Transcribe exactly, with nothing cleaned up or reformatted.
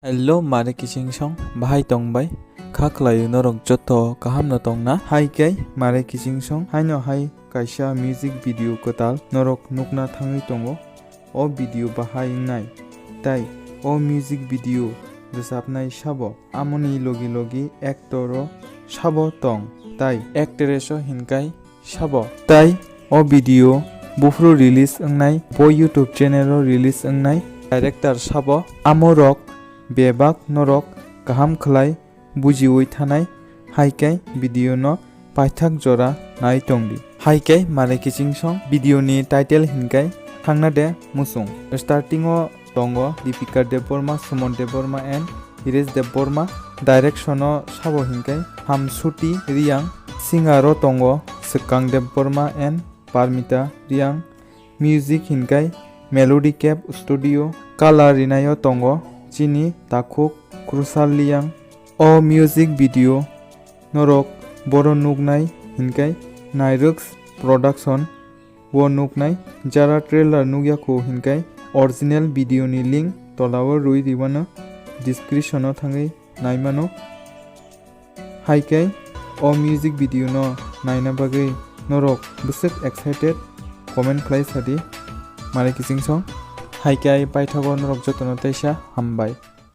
Hello, mare kiching song, bahai tong bai? Kha khlaio norok joto kaham no tong na? Hai khe mare kiching song, haino hai kaisa music video kwtal norok nukna thangwi tongo. O video bahai wngnai, tai o music video rwchapnai sabo, amoni logi logi actor o sabo tong, tai actress o hinkai sabo. Tai o video buphuru release wngnai, bo YouTube channel o release wngnai. Director sabo amorok bebak norok kaham khlai bujiwi thanai, hai khe video no paithak jora nai tongdi. Hai khe mare kiching song, video ni title hinkai Thangna De Muchung. Starting o tongo Deepika Debbarma, Suman Debbarma and Hiresh Debbarma. Direction o sabo hinkai Hamsuti Reang. Singer o tongo Swkang Debbarma and Parmita Reang. Music hinkai Melody Cave Studio. Color rinai o tongo chini takhuk Krushal Reang. O music video norok boro nuknai hinkai Nairux Production o nuknai. Jara trailer nukya kho hinkai original video ni link tola o rwi rwmano, description o thangwi naimano. Hai khe o music video no naina bagwi norok bwswk excited, comment khlai sadi mare kiching song. Hai khe ai paithago norok jotono teisa hambai.